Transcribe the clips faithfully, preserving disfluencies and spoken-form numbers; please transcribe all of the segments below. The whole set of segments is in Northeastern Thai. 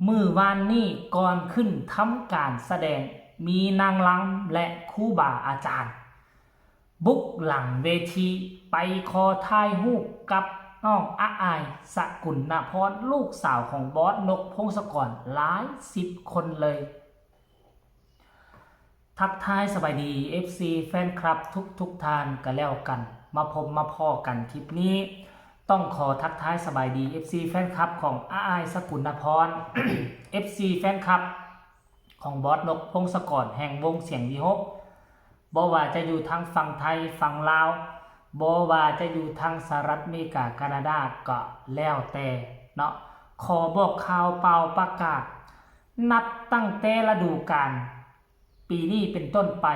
มื้อวานนี้ก่อนขึ้นทำการแสดง มีนางรำและครูบาอาจารย์ บุกหลังเวทีไปขอถ่ายรูปกับน้องอาอาย สกุณณพร ลูกสาวของบอสนกพงศกร หลายสิบคนเลย ทักทายสบายดี เอฟซี แฟนคลับทุกๆท่านก็แล้วกัน มาพบมาพ้อกันคลิปนี้ ต้องขอทักทายสบายดี เอฟซี แฟนคลับของอาอาย สกุณณพร เอฟซี แฟนคลับของบอสนกพงศกร แห่งวงเสียงวีหก บ่ว่าจะอยู่ทางฝั่งไทยฝั่งลาว บ่ว่าจะอยู่ทางสหรัฐอเมริกา แคนาดา ก็แล้วแต่เนาะ ขอบอกข่าวเป่าประกาศ นับตั้งแต่ฤดูกาลปีนี้เป็นต้นไป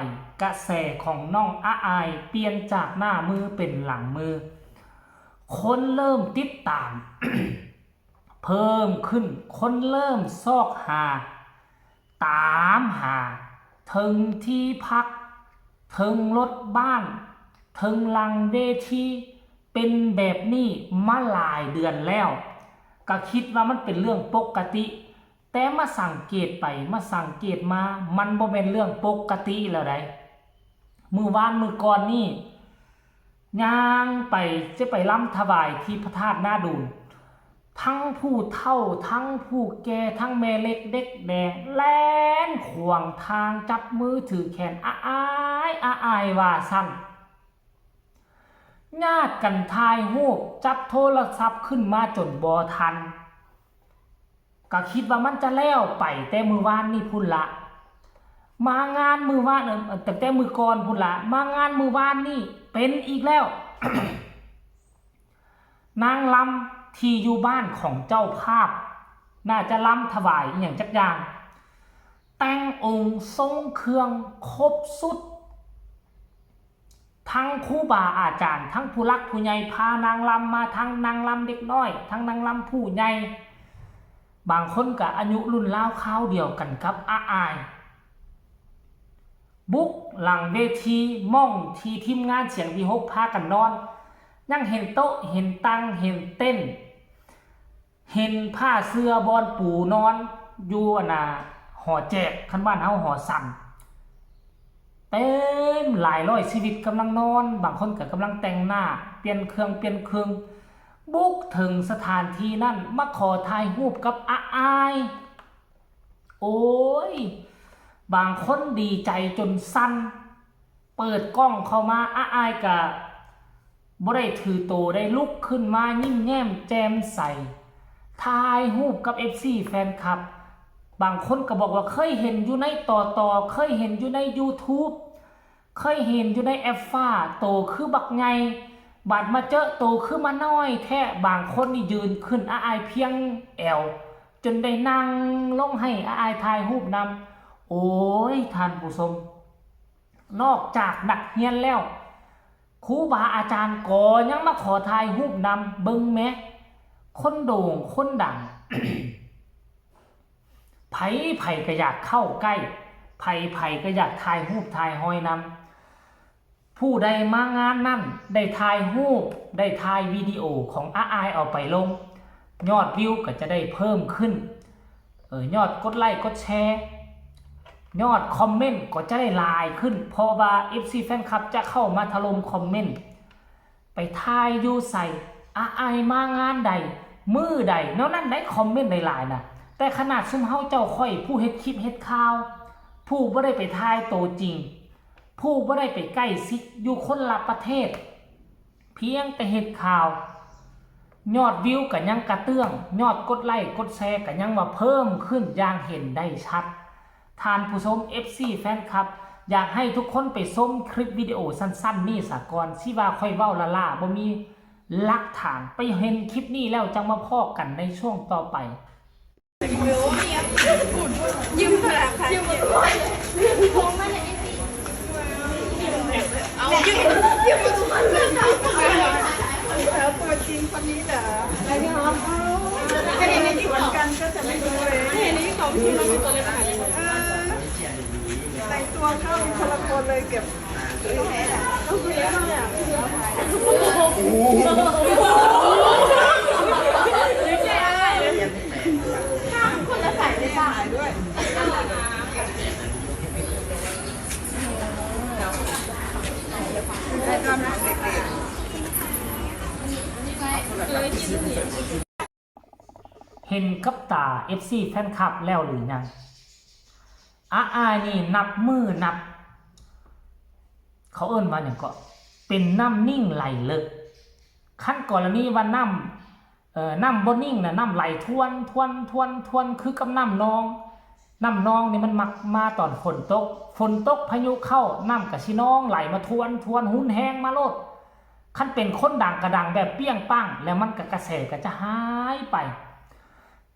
กระแสของน้องอาอายเปลี่ยนจากหน้ามือเป็นหลังมือ คนเริ่มติดตาม เพิ่มขึ้น คนเริ่มซอกหา ตามหา เทิงที่พัก เทิงรถบ้าน เทิงหลังเวที เป็นแบบนี้มาหลายเดือนแล้ว ก็คิดว่ามันเป็นเรื่องปกติ แต่มาสังเกตไปมาสังเกตมา มันบ่แม่นเรื่องปกติแล้วได มื้อวานมื้อก่อนนี่ ย่างไปจะไปรำถวายที่พระธาตุนาดูน ทั้งผู้เฒ่า ทั้งผู้แก่ ทั้งแม่เล็กเด็กแดง แล่นขวางทาง จับมือถือแขน อาอาย อาอาย ว่าซั่น ญาติกันถ่ายรูป จับโทรศัพท์ขึ้นมาจนบ่ทัน ก็คิดว่ามันจะแล้วไปแต่มื้อวานนี่พุ้นละ มางานมื้อวาน เอ่อ ตั้งแต่มื้อก่อนพุ้นละ มางานมื้อวานนี่เป็นอีกแล้ว นางรำที่อยู่บ้านของเจ้าภาพ น่าจะรำถวายอหย่างจักอย่าง แต่งองค์ทรงเครื่องครบสุด ทั้งครูบาอาจารย์ ทั้งผู้หลักผู้ใหญ่พานางรำมา ทั้งนางรำเด็กน้อย ทั้งนางรำผู้ใหญ่ บางคนก็อายุรุ่นราวคราวเดียวกันกับอาอาย บุกหลังเวที หม่องที่ทีมงานเสียงวีหกพากันนอน ยังเห็นโต๊ะ เห็นตัง เห็นเต็นท์ เห็นผ้าเสื่อบ่อนปูนอนอยู่อันน่ะ หอแจก คันบ้านเฮาหอสั่น เต็มหลายร้อยชีวิตกำลังนอน บางคนก็กำลังแต่งหน้า เปลี่ยนเครื่องเปลี่ยนเครื่อง บุกถึงสถานที่นั่น มาขอถ่ายรูปกับอาอาย โอ้ย บางคนดีใจจนสั่น เปิดกล้องเข้ามา อาอายกะบ่ได้ถือโตได้ ลุกขึ้นมายิ้มแย้มแจ่มใส ถ่ายรูปกับ เอฟซี แฟนคลับ บางคนก็บอกว่าเคยเห็นอยู่ในต่อต่อ เคยเห็นอยู่ใน YouTube เคยเห็นอยู่ในแอปฟ้า โตคือบักใหญ่ บัดมาเจอโตคือหมาน้อยแท้ บางคนนี่ยืนขึ้น อาอายเพียงแอว จนได้นั่งลงให้อาอายถ่ายรูปนำ โอ้ย ท่านผู้ชม นอกจากนักเรียนแล้ว ครูบาอาจารย์ก็ยังมาขอถ่ายรูปนำ เบิ่งแหม คนโด่งคนดัง ไผไผก็อยากเข้าใกล้ ไผไผก็อยากถ่ายรูปถ่ายฮอยนำ ผู้ใดมางานนั่นได้ถ่ายรูป ได้ถ่ายวิดีโอของอาอายเอาไปลง ยอดวิวก็จะได้เพิ่มขึ้น เออ ยอดกดไลค์กดแชร์ ยอดคอมเมนต์ก็จะได้หลายขึ้น เพราะว่า เอฟซี แฟนคลับจะเข้ามาถล่มคอมเมนต์ ไปถ่ายอยู่ไส อาอายมางานใด มื้อใด แนวนั้นได้คอมเมนต์ได้หลายนะ แต่ขนาดซุมเฮาเจ้าข้อยผู้เฮ็ดคลิปเฮ็ดข่าว ผู้บ่ได้ไปถ่ายโตจริง ผู้บ่ได้ไปใกล้ชิดอยู่คนละประเทศ เพียงแต่เฮ็ดข่าว ยอดวิวก็ยังกระเตื้อง ยอดกดไลค์กดแชร์ก็ยังว่าเพิ่มขึ้นอย่างเห็นได้ชัด ท่านผู้ชม เอฟซี แฟนคลับ อยากให้ทุกคนไปชมคลิปวิดีโอสั้นๆ นี่ซะก่อน สิว่าข้อยเว้าล้าๆ บ่มีหลักฐาน ไปเห็นคลิปนี้แล้วจั่งมาพ้อกันในช่วงต่อไป ยืมธนาคาร ยืม เอา ยืม ยืม แล้วตัวจริงคนนี้เหรอ แค่นี้ไม่ติดต่อ กันก็จะไม่รู้เลย แค่นี้ของพี่เราเป็นตัวเล็กขนาดนี้ เออ แต่งตัวเข้าคนละคนเลย เก็บ ต้องเรียกว่าแบบ โอ้โห ข้ามคนละส เห็นกับตา เอฟซี แฟนคลับแล้วหรือยัง อาอ้ายนี่นับมื้อนับ เขาเอิ้นว่าหยังเกาะ เป็นน้ำนิ่งไหลลึก คันกรณีว่าน้ำ เอ่อ น้ำบ่นิ่งน่ะ น้ำไหลทวน ทวน ทวน ทวน คือกับน้ำนอง น้ำนองนี่มันมักมาตอนฝนตก ฝนตกพายุเข้า น้ำกะสินองไหลมาทวน ทวน หุนแฮงมาโลด คันเป็นคนดังกะดังแบบเปรี้ยงป้าง แล้วมันกะกระแสกะจะหายไป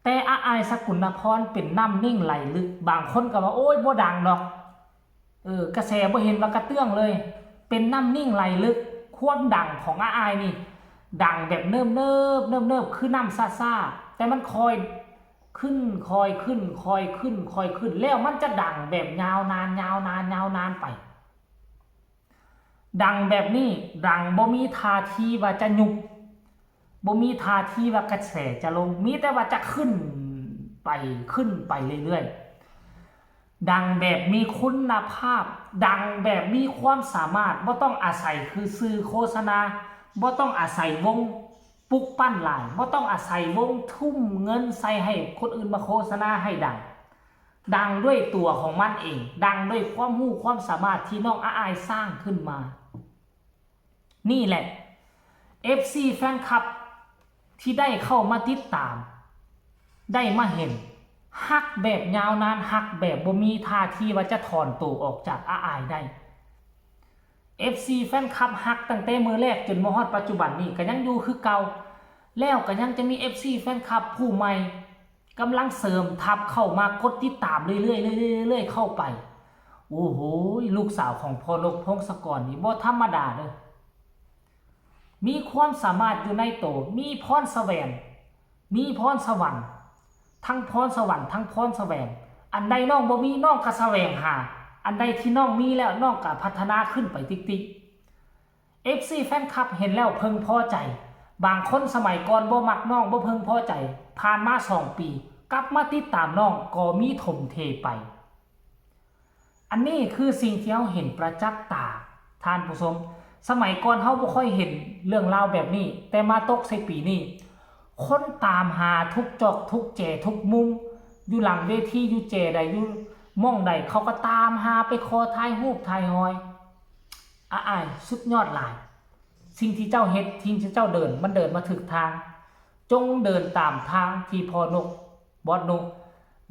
แต่อาอ้ายสกุณพรเป็นน้ำนิ่งไหลลึก บางคนกะว่า โอ้ย บ่ดังดอก เออ กระแสบ่เห็นว่ากระเตื้องเลย เป็นน้ำนิ่งไหลลึก ความดังของอาอ้ายนี่ ดังแบบเนิบๆ เนิบๆ คือน้ำซ่าๆ แต่มันค่อยขึ้น ค่อยขึ้น ค่อยขึ้น ค่อยขึ้น แล้วมันจะดังแบบยาวนาน ยาวนาน ยาวนานไป ดังแบบนี้ ดังบ่มีท่าทีว่าจะหยุด บ่มีท่าทีว่ากระแสจะลง มีแต่ว่าจะขึ้นไป ขึ้นไปเรื่อยๆ ดังแบบมีคุณภาพ ดังแบบมีความสามารถ บ่ต้องอาศัยคือสื่อโฆษณา บ่ต้องอาศัยวงปลุกปั้นหลาย บ่ต้องอาศัยวงทุ่มเงินใส่ให้คนอื่นมาโฆษณาให้ดัง ดังด้วยตัวของมันเอง ดังด้วยความรู้ความสามารถที่น้องอาอ้ายสร้างขึ้นมา นี่แหละ เอฟซี แฟนคลับที่ได้เข้ามาติดตาม ได้มาเห็น ฮักแบบยาวนาน ฮักแบบบ่มีท่าทีว่าจะถอนตัวออกจากอาอ้ายได้ เอฟซี แฟนคลับฮักตั้งแต่มื้อแรกจนมาฮอดปัจจุบันนี้กะยังอยู่คือเก่า แล้วกะยังจะมี เอฟซี แฟนคลับผู้ใหม่กำลังเสริมทัพเข้ามากดติดตามเรื่อยๆ เรื่อยๆ เรื่อยๆ เข้าไป โอ้โห ลูกสาวของพ่อนก พงศกรนี่บ่ธรรมดาเด้อ มีความสามารถอยู่ในโต มีพรแสวง มีพรสวรรค์ ทั้งพรสวรรค์ ทั้งพรแสวง อันใดน้องบ่มี น้องกะแสวงหา อันใดที่น้องมีแล้ว น้องกะพัฒนาขึ้นไปติ๊กๆ เอฟซี แฟนคลับเห็นแล้วเพิ่งพอใจ บางคนสมัยก่อนบ่มักน้อง บ่เพิ่งพอใจ ผ่านมาสองปี กลับมาติดตามน้อง กะมีถมเทไป อันนี้คือสิ่งที่เฮาเห็นประจักษ์ตา ท่านผู้ชม สมัยก่อนเฮาบ่ค่อยเห็นเรื่องราวแบบนี้ แต่มาตกใส่ปีนี้ คนตามหาทุกจอกทุกแจทุกมุม อยู่หลังเวที อยู่แจใด อยู่หม่องใด เขากะตามหาไปขอถ่ายรูปถ่ายฮอย อาอ้ายสุดยอดหลาย สิ่งที่เจ้าเฮ็ด สิ่งที่เจ้าเดิน มันเดินมาถูกทาง จงเดินตามทางที่พ่อนก บอสนก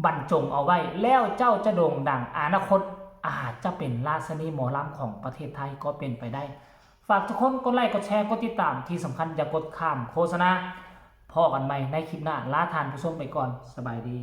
บรรจงเอาไว้ แล้วเจ้าจะโด่งดัง อนาคตอาจจะเป็นราชินีหมอลำของประเทศไทยก็เป็นไปได้ ฝากทุกคนกดไลค์ กดแชร์ กดติดตาม ที่สำคัญอย่ากดข้ามโฆษณา พ้อกันใหม่ในคลิปหน้า ลาท่านผู้ชมไปก่อน สบายดี